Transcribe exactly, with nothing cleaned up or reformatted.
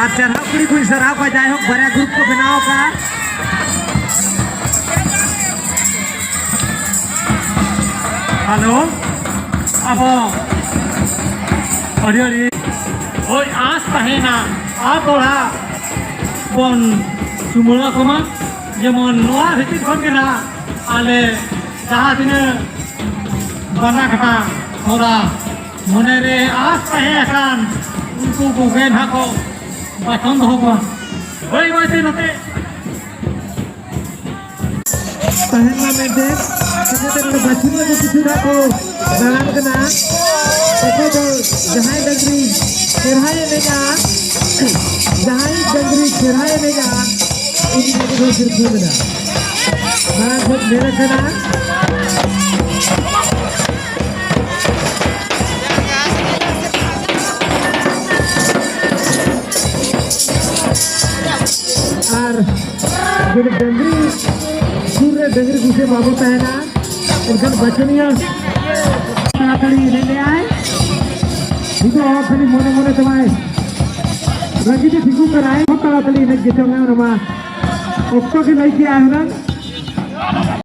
ᱟᱨ ᱪᱟᱨᱦᱟᱣ ᱠᱩᱲᱤ ᱠᱚᱧ ᱥᱟᱨᱦᱟᱣ ᱠᱚᱣᱟ, ᱡᱟᱭᱦᱳᱠ ᱵᱟᱨᱭᱟ ᱜᱨᱩᱯ ᱠᱚ ᱵᱮᱱᱟᱣ ᱟᱠᱟᱫᱼᱟ᱾ ᱦᱮᱞᱳ, ᱟᱵᱚ ᱟᱹᱰᱤ ᱟᱹᱰᱤ ᱦᱳᱭ ᱟᱸᱥ ᱛᱟᱦᱮᱸᱱᱟ, ᱟᱨ ᱫᱚᱦᱲᱟ ᱵᱚᱱ ᱪᱩᱢᱟᱹᱲᱟ ᱠᱚᱢᱟ, ᱡᱮᱢᱚᱱ ᱱᱚᱣᱟ ᱵᱷᱤᱛᱤᱨ ᱠᱷᱚᱱ ᱜᱮ ᱱᱟᱦᱟᱜ ᱟᱞᱮ ᱡᱟᱦᱟᱸ ᱛᱤᱱᱟᱹᱜ ᱵᱟᱱᱟ ᱠᱟᱴᱟ ᱦᱚᱲᱟᱜ ᱢᱚᱱᱮ ᱨᱮ ᱟᱸᱥ ᱛᱟᱦᱮᱸ ᱟᱠᱟᱱ, ᱩᱱᱠᱩ ᱠᱚᱜᱮ ᱱᱟᱦᱟᱜ ᱠᱚ ᱵᱟᱪᱷᱚᱱ ᱫᱚᱦᱚ ᱠᱚᱣᱟ᱾ ᱵᱟᱹᱭ ᱵᱟᱹᱭ ᱛᱮ ᱱᱚᱛᱮ ᱛᱟᱦᱮᱱ ᱢᱟ ᱢᱮᱱᱛᱮ, ᱪᱤᱠᱟᱹᱛᱮ ᱱᱚᱰᱮ ᱵᱟᱹᱪᱷᱩᱞ ᱞᱟᱹᱜᱤᱫ ᱠᱤᱪᱷᱩ ᱱᱟᱜ ᱠᱚ ᱫᱟᱬᱟᱱ ᱠᱟᱱᱟ᱾ ᱚᱠᱚᱭ ᱫᱚ ᱡᱟᱦᱟᱸᱭ ᱰᱟᱹᱝᱨᱤ ᱪᱮᱨᱦᱟᱭ ᱮᱱᱮᱡᱼᱟ, ᱡᱟᱦᱟᱸᱭ ᱰᱟᱹᱝᱨᱤ ᱪᱮᱨᱦᱟᱭ ᱮᱱᱮᱡᱼᱟ, ᱩᱱᱤ ᱜᱮ ᱫᱚ ᱥᱤᱨᱯᱟᱹ ᱢᱮᱱᱟᱜᱼᱟ᱾ ᱢᱟᱲᱟᱝ ᱠᱷᱚᱱ ᱧᱮᱞ ᱟᱠᱟᱱᱟ᱾ ᱟᱨ ᱡᱩᱫᱤ ᱰᱟᱹᱝᱨᱤ ᱥᱩᱨ ᱨᱮ ᱰᱟᱹᱝᱨᱤ ᱜᱩᱥᱮ ᱵᱟᱵᱚ ᱛᱟᱦᱮᱱᱟ, ᱮᱱᱠᱷᱟᱱ ᱵᱟᱪᱚᱱᱤᱭᱟᱹ ᱛᱟᱲᱟᱛᱟᱲᱤ ᱮᱱᱮᱡ ᱞᱮᱜᱼᱟᱭ᱾ ᱱᱤᱛᱚᱜ ᱦᱚᱸ ᱠᱷᱟᱹᱞᱤ ᱢᱚᱱᱮ ᱢᱚᱱᱮ ᱛᱮᱢᱟᱭ ᱨᱟᱹᱜᱤ ᱛᱮ ᱴᱷᱤᱠᱩᱜ ᱠᱟᱱᱟᱭ᱾ ᱛᱟᱲᱟᱛᱟᱲᱤ ᱮᱱᱮᱡ ᱜᱮᱪᱚᱝ ᱚᱱᱟ ᱢᱟ ᱚᱠᱛᱚ ᱜᱮ ᱞᱟᱹᱭ ᱠᱮᱜᱼᱟᱭ ᱦᱩᱱᱟᱹᱝ᱾